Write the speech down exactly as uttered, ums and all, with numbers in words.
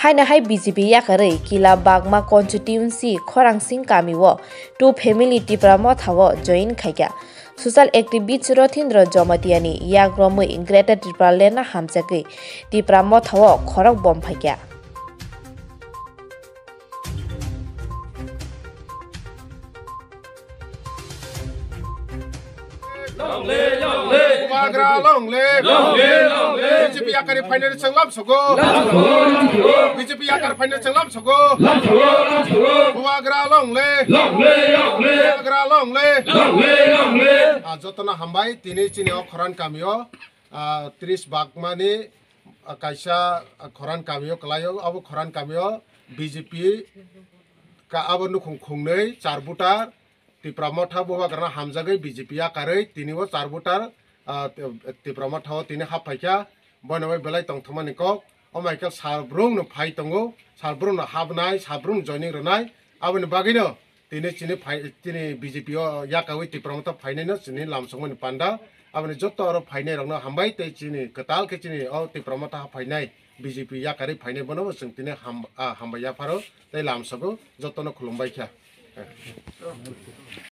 Haino hai B J P yakarwi Kila Bagma constituency Khorangsing kamio two family Tipra Motha o join khaikha. Social activist Rothindra Jamatia ni yak romwi Greater Tipraland no hamjagwi Tipra Motha o khorok bom phaikha. Long live, long live. Bubagra long live. Long live, long live. B J P yakarwi phainani chwng lamsogo. Lamsogo, lamsogo. B J P yakarwi phainani chwng lamsogo. Lamsogo, lamsogo. Bubagra long live. Long live, long live. Bubagra long live. Long live, long live. Ah, jotono hambai, tini chini o Khoran kamio, ah, tris bagmani, ah, kaisa, ah, Khoran kamio kwlaio, abo Khoran kamio B J P ka abo nukhung khungnwi char voter Tipra Motha Bubagrano hamjagwi B J P yakarwi tini o char voter, ah, Tipra Motha o tini hap phaikha, bono bai belai tongthokmani kok. Omo hai khe salbrumno phai tongo, salbrumno habnai, salbrumno joining rwnai, aboni bagwino tini chini phai, chini B J P o yakawi Tipra Motha phainaino chini lamsokmani panda. Aboni joto oro phainairokno hambai tei chini kwtal khe chini o Tipra Motha phainai, B J P yakarwi phainai bono bo chwng tini ham-, ah, hambai yapharo tei lamsogo, jotono khulumbai kha.